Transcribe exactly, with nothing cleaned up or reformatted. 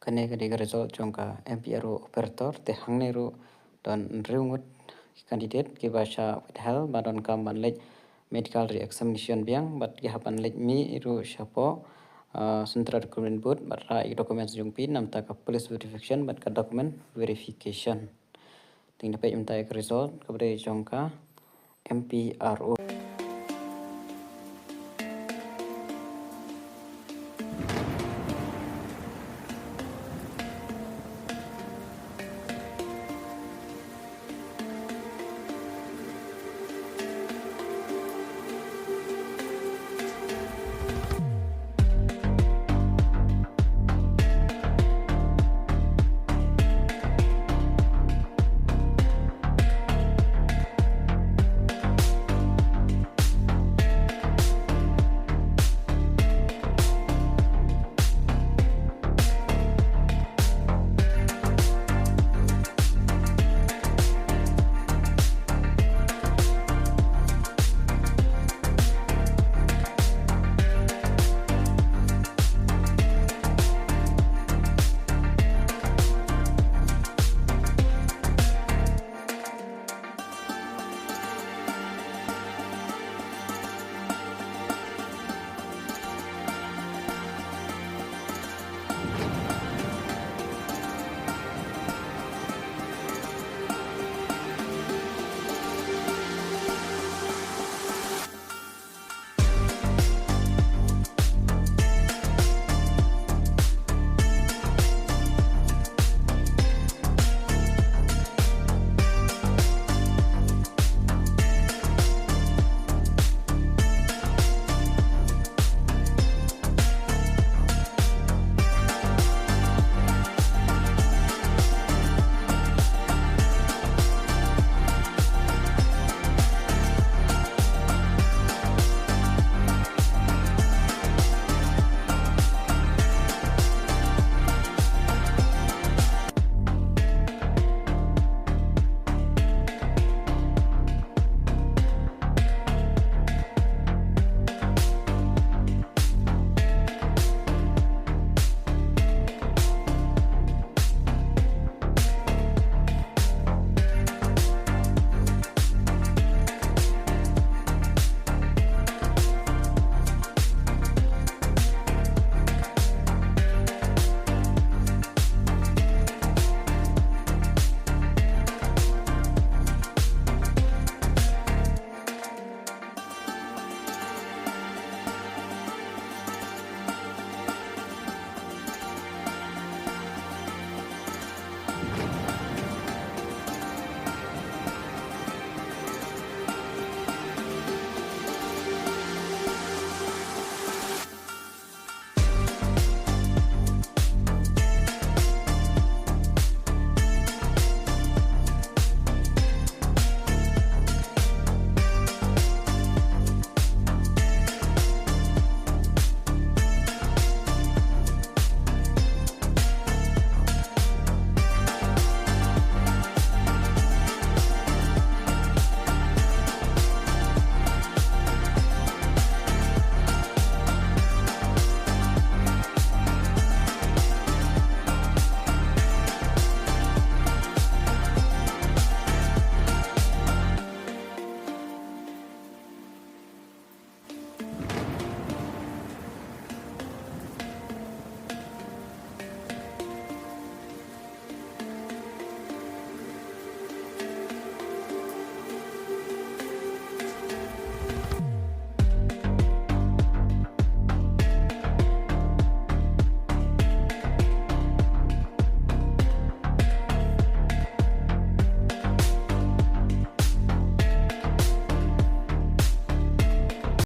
Kane ka dei ka result jong ka M P R O operator, te hangne ruh don hynriew ngut ki candidate kiba shah withheld ba donkam ban leit medical re-examination biang, bad ki hap ban leit mih ruh shapoh, ah, Central Recruitment Board bad rah ïa ki documents jong ki namar ka police verification bad ka document verification. Te ngin ïa peit mynta ïa ka result kaba dei jong ka M P R O.